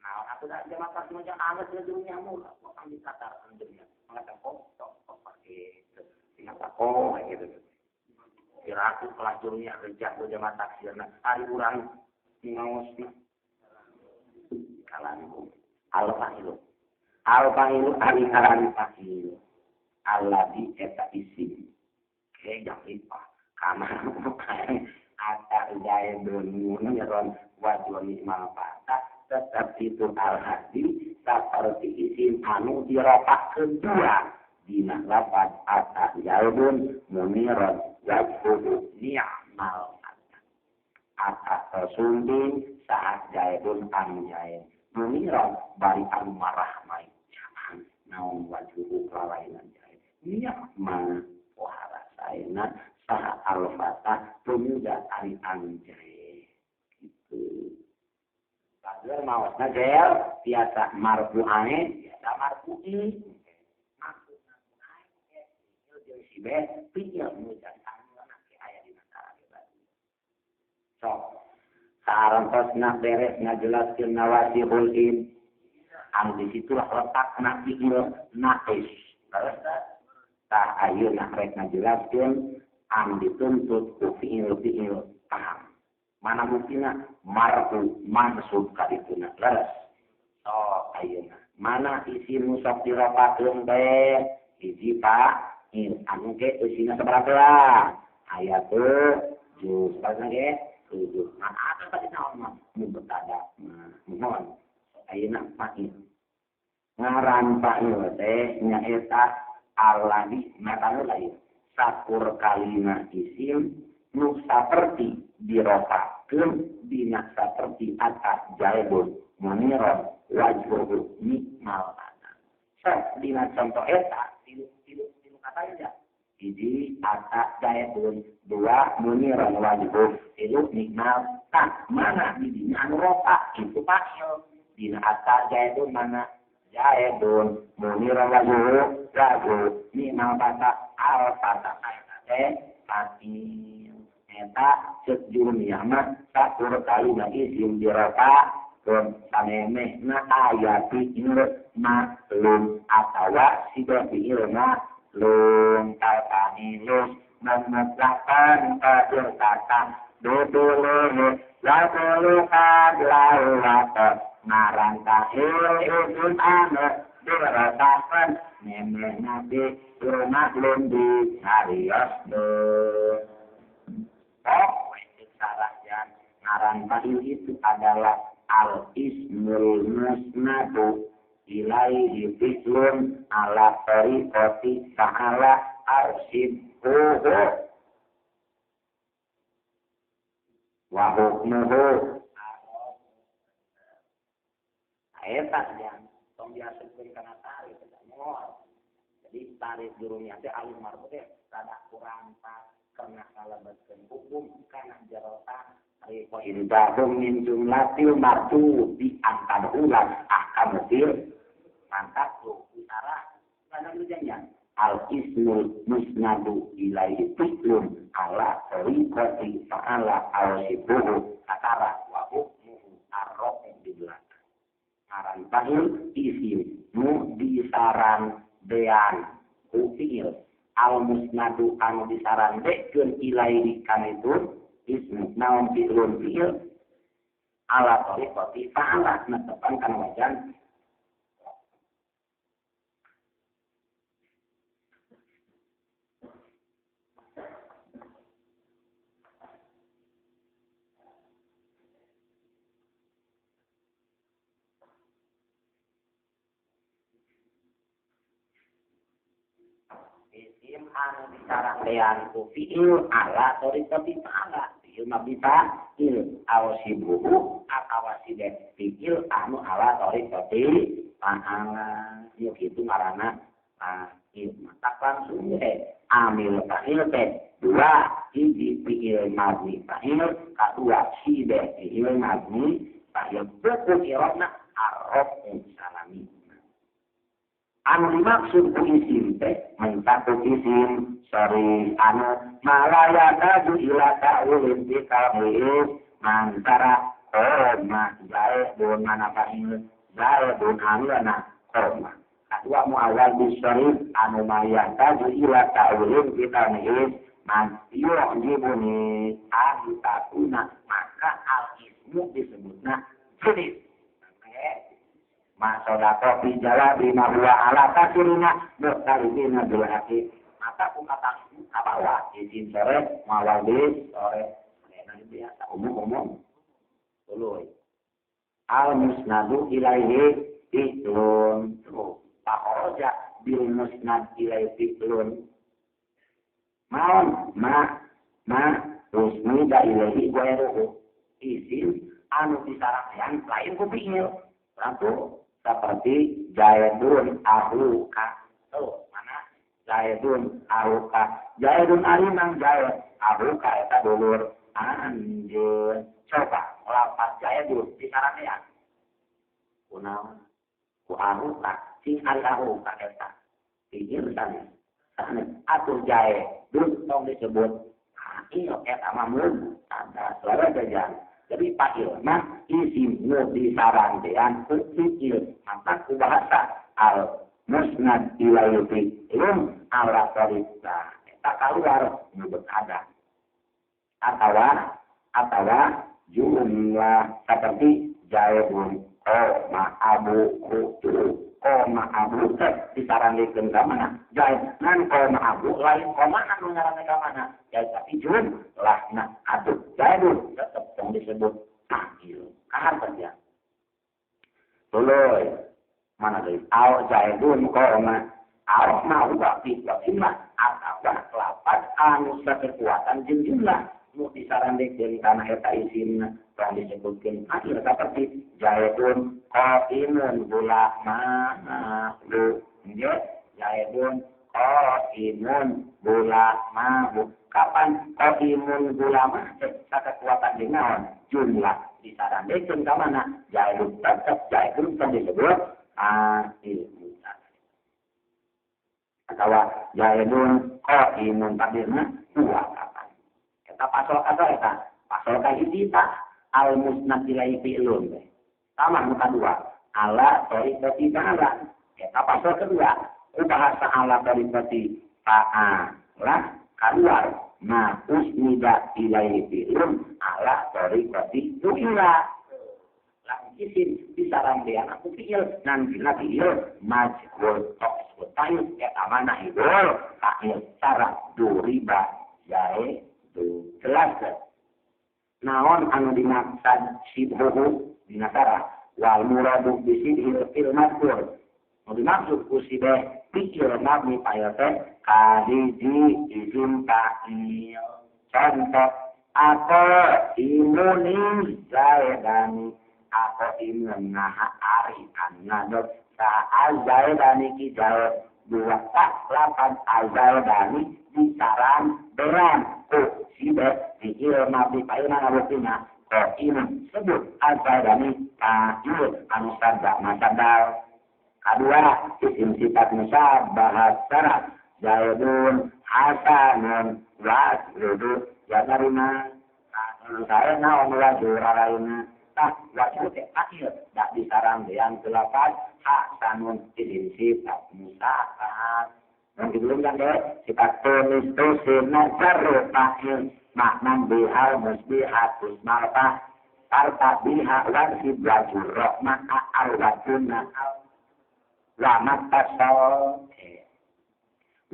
Nah, aku dah jama pasti macam anget jurungnya mu, kok di Qatar jurungnya. Mangga kok tok pakai tinggal kok gitu. Kira aku kelas jurungnya kerja ku jama taksirna, ari urang ngaosna. Kalangkung al-fa'ilu. Al-fa'ilu ari ngaran fa'il alladzi eta isim ke jang ipah kama ata zaidun munirun wa ni'mal fata tetap itu al-hadi saperti isim anu diropakeun dua dina lafaz ata zaidun munirun wa ni'mal fata ata sumbing saat zaidun anu jae munirun bari anu marah mai naon wajuhu kalainan jae ni'ma wahara saena saha al-fata pemuda ari anu jae gitu. Bager maosna gel biasa marfu'ane biasa marfu'i marfu'ane jeung si be pieu nu jadi anu aya dina karakter. Sok sarantosna beres ngajelaskeun nawasihul in anu disitulah letak fi'il naqis. Terus tah ayeuna rek ngajelaskeun anu dituntut ku fi'il-fi'il paham. Mana buktina marfu mansub ka dituna. Leres. Sok ayeuna mana isi nu sok diropakeun bae hiji fa'il anu ge eusina sabaraha aya tujuh sabaraha ge tujuh. Nah atuh tadi naon mah mubtada mah mohon ayeuna fa'il. Ngaran fa'il teh nyaeta alladzi mata heula ieu. Sakur kalima isim nu saperti dirofakeun dina saperti atas jaibun muniron wajhuhu nikmal ana. Sok dina contoh eta tilu kata aja. Hiji atas jaibun, dua muniron wajhuhu, tilu nikmal ta. Mana di dina anu rofa itu fa'il. Dina atas jaibun mana jaibun muniron wajhuhu wajhuhu nikmal ta al fata eta teh fa'il. Eta ceuk jurumiyah mah sakur kalima isim dirofa keun samemehna aya fi'il maklum atawa siga fi'il maklum ta'ilus memutlakkan kata duduluh latulukan lawata ngaran ta'il isim anu dirofakeun memehna fi'il maklum di harios deui. Oh, itu salahnya. Ngaran fa'il itu adalah al-ismul musnadu ilaihi fi'lun ala tariqati fa'ala arsibhuhu wa hukmuhu. Eta jan tong diasupkeun kana tarif eta moal. Jadi tarif jurumiyah teh alif marfu teh rada kurang pas karena kalebetkeun hukum kana jero tarif indahum min jumlatil marfu bi antadhulan ahkamu fil mantap tuh utara kana janjian al ismul musnadu ilaihi fi'lun ala tariqati fa'ala al-sibuhu katara wa hukmuhu arro'u di belakang. Ngaran fa'il isim nu disaran dean ku fi'il al musnadu anu disarandekeun ilaihi kana itu ismu naon fi'lun fi'il ala tariqati fa'ala netepan kana wajan isim anu disarandean ku fi'il ala tariqati fa'ala fi'il mabni fa'il aw sibuhu atawa sibe fi'il anu ala tariqati fa'ala ieu kitu ngaranna fa'il matak langsung we amil fa'il teh dua hiji fi'il mabni fa'il kadua sibe fi'il mabni fa'il hukum i'rabna arrofu salami. Anu dimaksud ku isim teh mencakup isim sorry anu malaya kadu ila ta'wilin bi ta'wil mantara koma zaidun mana fa'il zaidun amilna koma kadua muawwal bi sorry anu maya kadu ila ta'wilin bi ta'wil man yu'jibuni an takuna maka al ismu disebutna jenis masodako fi jalabi ma huwa ala kasirina muqtaribina bil haqi maka ku kata kabawa izin sore mawali sore enak biasa umum-umum tuluy al musnadu ilaihi fi'lun tuh pakharaja bil musnad ilaihi fi'lun maon ma usnida ilaihi ghairuhu izin anu disarakean lain ku fi'il lalu seperti jaidun ahuka tuh mana jaidun ahuka jaidun arimang jaid ahuka eta dulur anjeun coba lapat jaidun disaranean kunaon ku ahuka sing ari ahuka eta fi'il sanes sanes atuh jaidun tong disebut fa'il eta mah mun ada suara jajan. Jadi fa'il mah isim nu disarandean ku fi'il maka ku bahasa al musnad ilaihi fi'lun ala tariqah eta kaluar nyebut ada atawa jumlah seperti jaibun koma abu kutu koma abu teh disarandekeun ka mana jaib ngan koma abu lain koma anu ngaranna ka mana jaib tapi jumlahna aduh jaibun tetep tong disebut fa'il kahar saja tuluy mana deui Au zaidun qoma au ma huwa fi wa atawa lapat anu sakekuatan jeung jumlah nu disarandekeun kana eta isimna tong disebutkeun fa'il saperti zaidun qaimun gulama lu zaidun qaimun gulama. Kapan qaimun gulama sakekuatan jeung naon jumlah disarandekeun ka mana zaidun tetep zaidun tong disebut fa'il atawa zaidun qaimun takdirna dua kapan eta pasal kata eta pasal kahiji tah al musnad ilaihi fi'lun sama nu kadua ala tariqati ta'ala eta pasal kedua bahasa ala tariqati ta'ala kaluar ma usnida ilaihi fi'lun ala tariqati tu'ila isim disarandean aku fi'il nanti fi'il majhul tok ta'il eta mana idul ta'il cara duriba jae du jelas naon anu dimaksud sibhu dina sarah wal muradu bisidhil fil mazkur nu dimaksud ku sibeh fi'il mabni fa'il teh kahiji isim ta'il contoh ako imuni zaidani ako imun naha ari anadot sa'azaidani ki jawab dua tak lapan azaidani disaran beran ku sibe fi'il mabni fa'il mana buktina imun sebut azaidani fa'il anu sadda masadal kadua isim sifat musyabbah syarat zaidun hasanun wasludu ya tarima saya naon wajur tah wajur teh fa'il dak disarandean kelapat hasanun isim sifat musyabbah. Nanti belum kan deh sifat tulis tusin nazar fa'il makna bihal musbihatus marfa tarta biha wansib wajur rohma al wajuna al lamat tasol.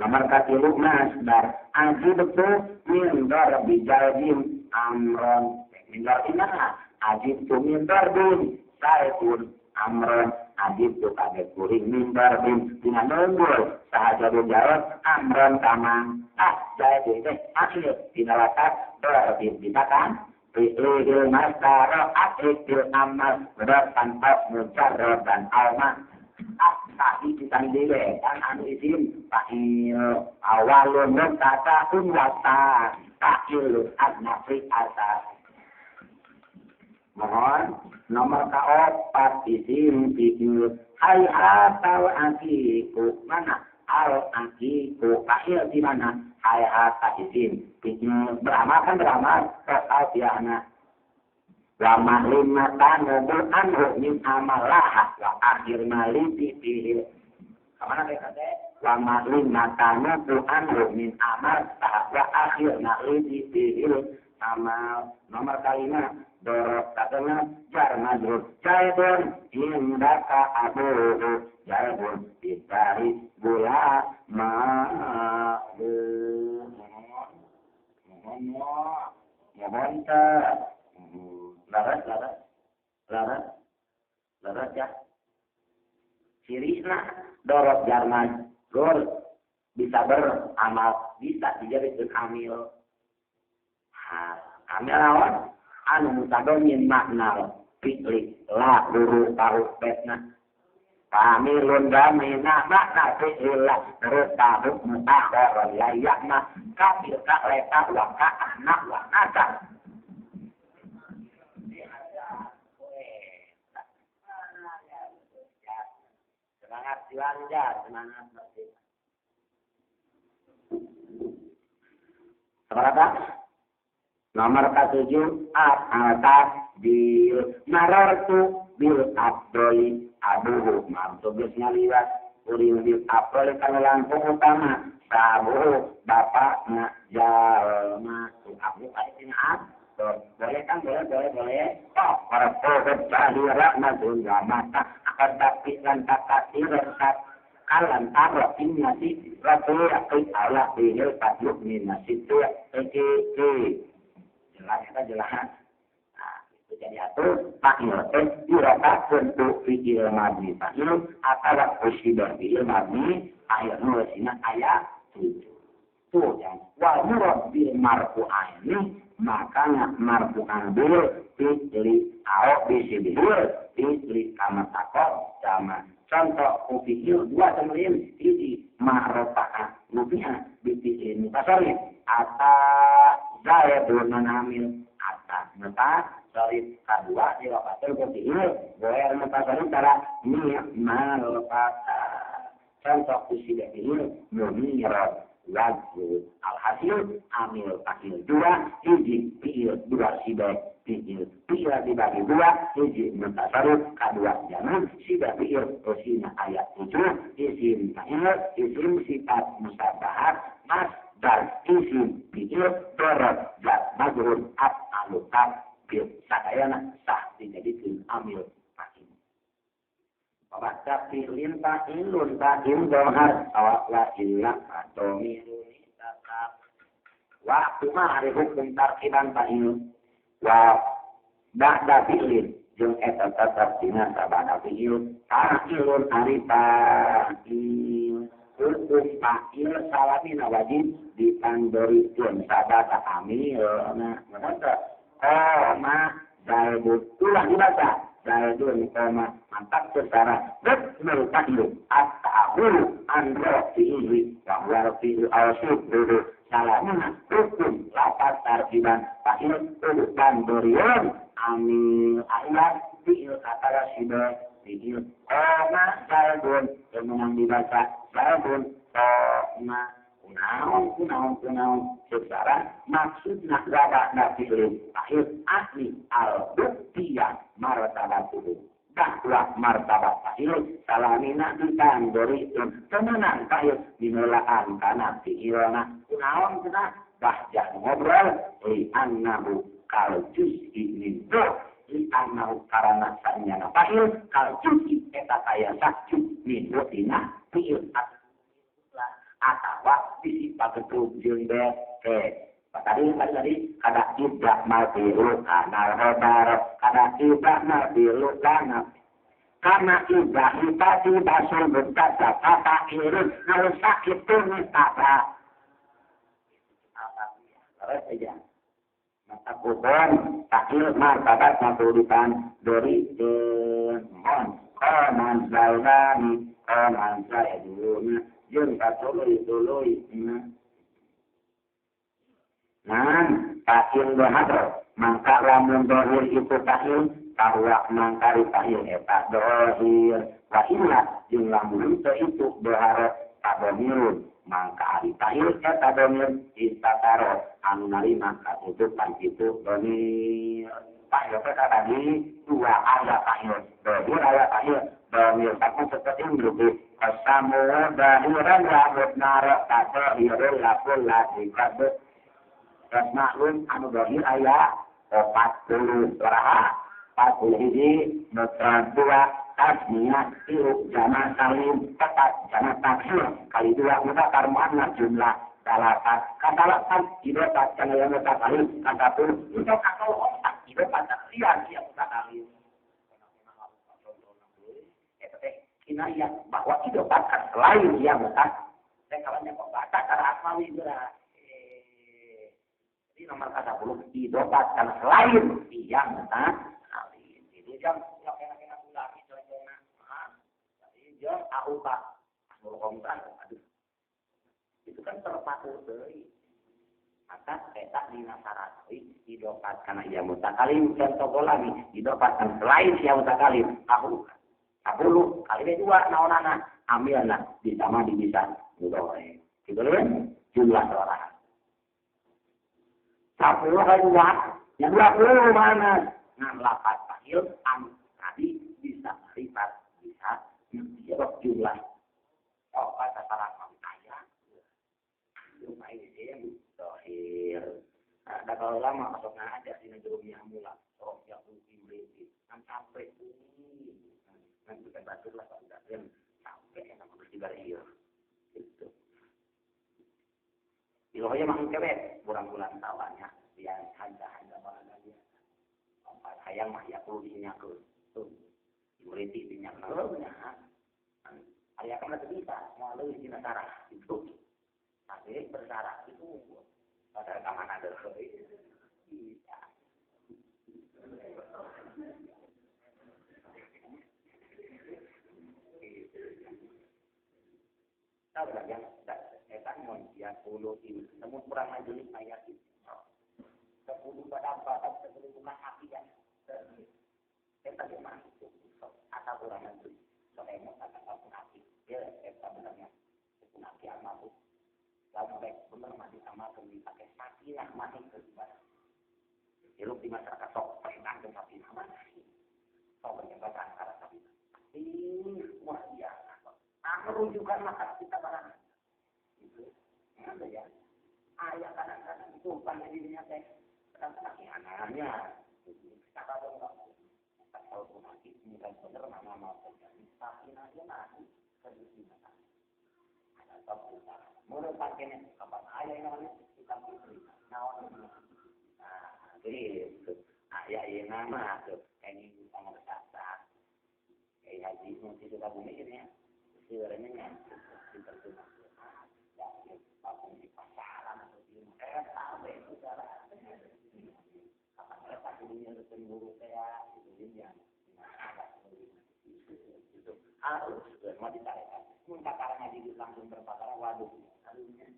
Nomor katilu masdar ajibtu min darbi jadim amron min darbi mana ajibtu min darbin saitun amron ajibtu kaget kuring min darbin dina nunggul sahaja jawab amron tamang ah jaidin teh akhir dina latak darbin ditakan fi'lil masdar akhir amal beratan pas mujarrad dan alma ah tadi ditandile kan anu isim fa'il awalun mubtada'un wa ta'ilun adna fi asas. Mohon nomor kaopat isim fi'il hai atau akiku mana al akiku fa'il di mana hai ata isim fi'il beramal kan beramal soal tiana lama lima tanubu anhu min amalaha wa akhir maliti fi'il kemana teh lama lima tanubu anhu min amalaha wa akhir maliti fi'il amal. Nomor kalima dorok katanya jar majrur jaidun indaka abuhu jaidun bidari gula ma mohon laras laras laras laras ya cirina dorok jar majrur bisa beramal bisa dijadikan amil amil lawan anu mutadomin makna fi'li la luru taruh betna amilun damina makna fi'li la luru taruh mutakharan la yakna kafir ka leta wa ka anak wa nasa. Semangat diwajar semangat berarti seberapa? Nomor ke-7 al-takdir marartu bil abdoli abuhu martu geus ngaliwat kuring bil abdoli kana langkung utama sabuhu bapakna jalma abu ka abdol boleh kan boleh boleh boleh oh para jahira mazun mata akan tapi lan takasir kalan taro innasi rasul ala bihil fadlu min nasitu jelas kita jelas. Nah, itu jadi diatur fa'il teh dirofakeun ku fi'il madhi fa'il atawa usibah fi'il madhi fa'il nu eusina aya 7. Tuh yang wal murad bil marfu'aini makanya marfu'an bil fi'li au bisibihil fi'li kama takok sama contoh ku fi'il dua temelin hiji ma'rofa'a nufi'a bi fi'il mutasarrif ata zaidun amil ata mutasarrif kadua dirofakeun ku fi'il ghair mutasarrif cara ni'mal fata contoh ku fi'il munirah lagu alhasil amil fa'il dua hiji fi'il dua sibe fi'il fi'il dibagi dua hiji mutasarrif kadua jamak sibe fi'il usina ayat 7 isim fa'il isim sifat musabahat masdar isim fi'il dorot zat majrur af'alu bil sadayana sah dijadikeun amil fa'il. Baca fi'lin fa'ilun fa'il dohar awak la illa domirun tetap waktu mah ari hukum tarkiban fa'il wa ba'da fi'lin jeung eta tetep dina sabada fi'il fa'ilun ari fa'il hukum fa'il salamina wajib ditandorikeun sabada amil nah maka koma zaidun ulah dibaca zaidun koma mantap secara betul fa'il at-ta'khuru an rafi'ihi wa huwa rafi'u al-syukur salamina hukum lapat tarkiban fa'il urutan dorion amil ayat fi'il kata sibe fi'il koma zaidun yang dibaca zaidun koma kunaon kunaon kunaon secara maksudna wabakna fi'il fa'il asli al-buktiyah martabatuhu bahwa martabat fa'il salamina ditandorikeun temenan fa'il dimelaan kana fi'ilna kunaon cenah bahjah ngobrol li annahu kal juz'i min li annahu karana sanyana fa'il kal juz'i eta kaya sajuz min dina fi'il atawa disipakeun jeung be tadi kada tidak mafilu kana khobar kada tidak mafilu kana karena tidak ipati basul berkata kata irun harus sakit mutaba terus aja mata kubon takil martabat matulipan dari on koman zaidani koman zaiduna jeung katuluy-tuluy. Nah, fa'il dohar mangka lamun dohir itu fa'il bahwa mangkari fa'il eta dohir wa illa jeung lamun teu itu dohar tadomirun mangka ari fa'il eta domir istataro anu narima katutupan itu domir. Fa'il teh tadi dua aya fa'il dohir aya fa'il domir takun seperti ini qasamu dahiran wa mutnara tadhirul laful lati qad maklum anu dohir aya 40 baraha 41 mufrad 2 tasniyah 3 jamak salim 4 jamak taksir kali 2 mudzakkar muannats jumlah 8 katalapan idofat kana yang mutakalim katapun untuk akal otak idofat taklian ya mutakalim eta teh kinayah bahwa idofat selain yang mutak teh kalanya kok baca cara asmawi geura. Jadi nomor 10 idofat kan selain yang mutakalim. Jadi jam kena-kena ulami contohna. Jadi jam auta asmul khamsah aduh. Itu kan terpaku deui. Maka eta dina syarat deui idofat kana ieu mutakalim contoh lagi idofat kan selain yang mutakalim aku 10 kali 2 naonana amilna ditambah di bisa mudhari. Kitu kan jumlah orang. 10 kali 2, yang 20 mana? Nah, lapat fa'il anu tadi bisa lipat, bisa jumlah. Oh, kata salah kaya. Jumlah ini dohir. Nah, kalau lama masuk ngajar di jurumiyah mula, sorok yang mimpi, kan sampai ini. Nanti kita batur lah kalau udah sampai yang nama bersibar iya. Gitu. Ilohnya mah cewek, bulan-bulan tawanya, yang handa-handa banget dia. Empat hayang Hayang mah ya kudu disinyakeun. Tuh. Dimerintih disinyakeun nya. Aya kana teu bisa moal leuwih dina sarah itu. Tapi bersarah itu padahal ka mana deui. Bisa. Tahu lah yang eta mun ya puluh ini namun kurang majelis ayat itu. 10 pada 10 bukan api ya. Eta ge mah atau kurang majelis. Soalnya kata pun api. Ya eta benernya. Pun api almarhum. Lamun rek bener mah ditamakeun dipake sakinah mah teu ibadah. Hirup di masyarakat sok perintah jeung sakinah mah. Sok berjabatan karena sakinah. Ih, luar biasa. Rujukan maka kita barang itu ada ya. Ayah kadang-kadang itu banyak dirinya teh kadang-kadang anaknya kita kalau nggak tahu nanti bukan bener mana mau terjadi tapi nanti nanti kerja ada top utara menurut pakainya kapan ayah yang namanya bukan putri naon nah gitu ayah yang nama tuh ini sama kesasa kayak haji mesti suka bumi ini ya sebenarnya pinter tuh ya pakai di pasaran atau di tahu itu cara apa mereka kudunya rukun guru kayak itu dia itu harus mau ditarik mun kakara ngaji langsung berpakara waduh aduhnya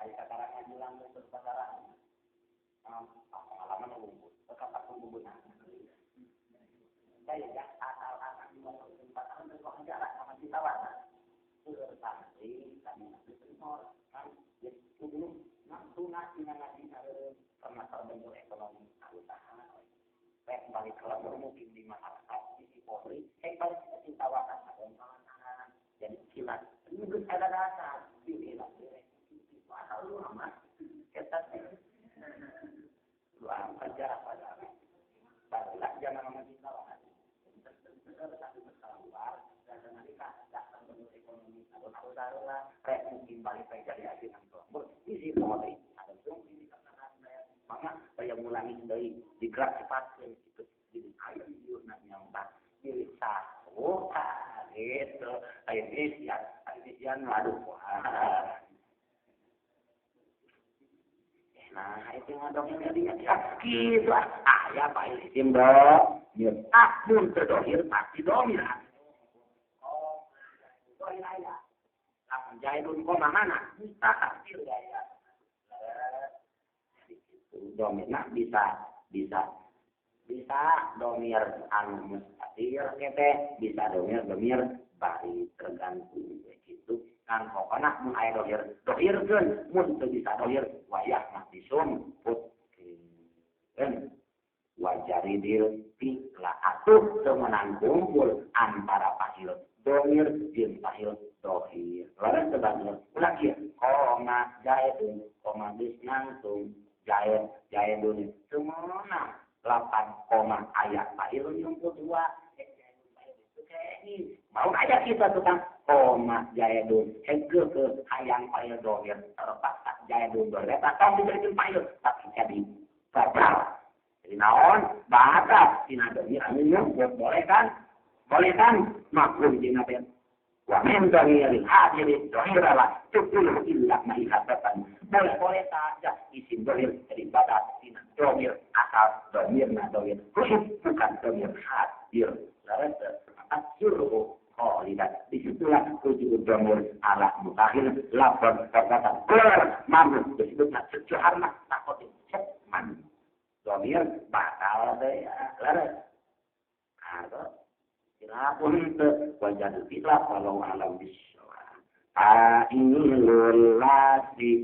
ari kakara ngaji langsung berpakara pengalaman unggul kekapak unggul saya ya asal anak di bawah tempat tahun terus jarak sama kita warna santri kami nanti terima kan itu dulu nafsu nasi nasi karena terbentur ekonomi usaha rek balik ke mungkin di masyarakat di Polri balik ke cinta wakan ada kawan jadi kilat ini ada dasar kilat itu asal lu amat kita lu amat jarak pada barulah jangan sama cinta wakan keluar dan nanti tak terbentuk ekonomi atau taruh rek mungkin balik ke jadi hasil nang isi polri ada fungsi di maka saya ngulangi deui digerak cepat gitu jadi ayo dieu nak nyampak milik sah gitu ayo isian waduh wah nah itu ngadongnya jadinya gitu ah ya pak isim dong ah mun teu dohir pasti domir oh dohir aya lamun jaidun koma mana mustahil ya jadi itu domirna bisa domir anu mustatir kete bisa domir bari tergantung gitu kan pokona mun aya dohir dohirkeun mun teu bisa dohir wayah mah disumputkeun wajaridil fikla atuh teu meunang kumpul antara fa'il domir jeung fa'il dohir lawan sebagian ulah kieu koma jaidun koma geus nangtung jaid jaidun teu meunang 8 koma aya fa'il nyumput 2 mau aja kita tukang koma jaidun hege ke hayang fa'il domir terpaksa jaidun domir tong dijadikeun fa'il tapi jadi batal jadi naon batal tina domir anu nyumput boleh kan maklum dina teh wa min domiril hadiri dohira la tukul illa ma'ihatan boleh saja isim dohir jadi batal tina domir asal domirna domir khusus bukan domir hadir laras asyurhu khalidat disitulah wujud domir ala mutakhir lafaz kata keluar mampu disebutna secuharna takotin cekman domir batal deh laras atau silapun teu wajadu fi'la walau alam bisawab fa'ilul lasi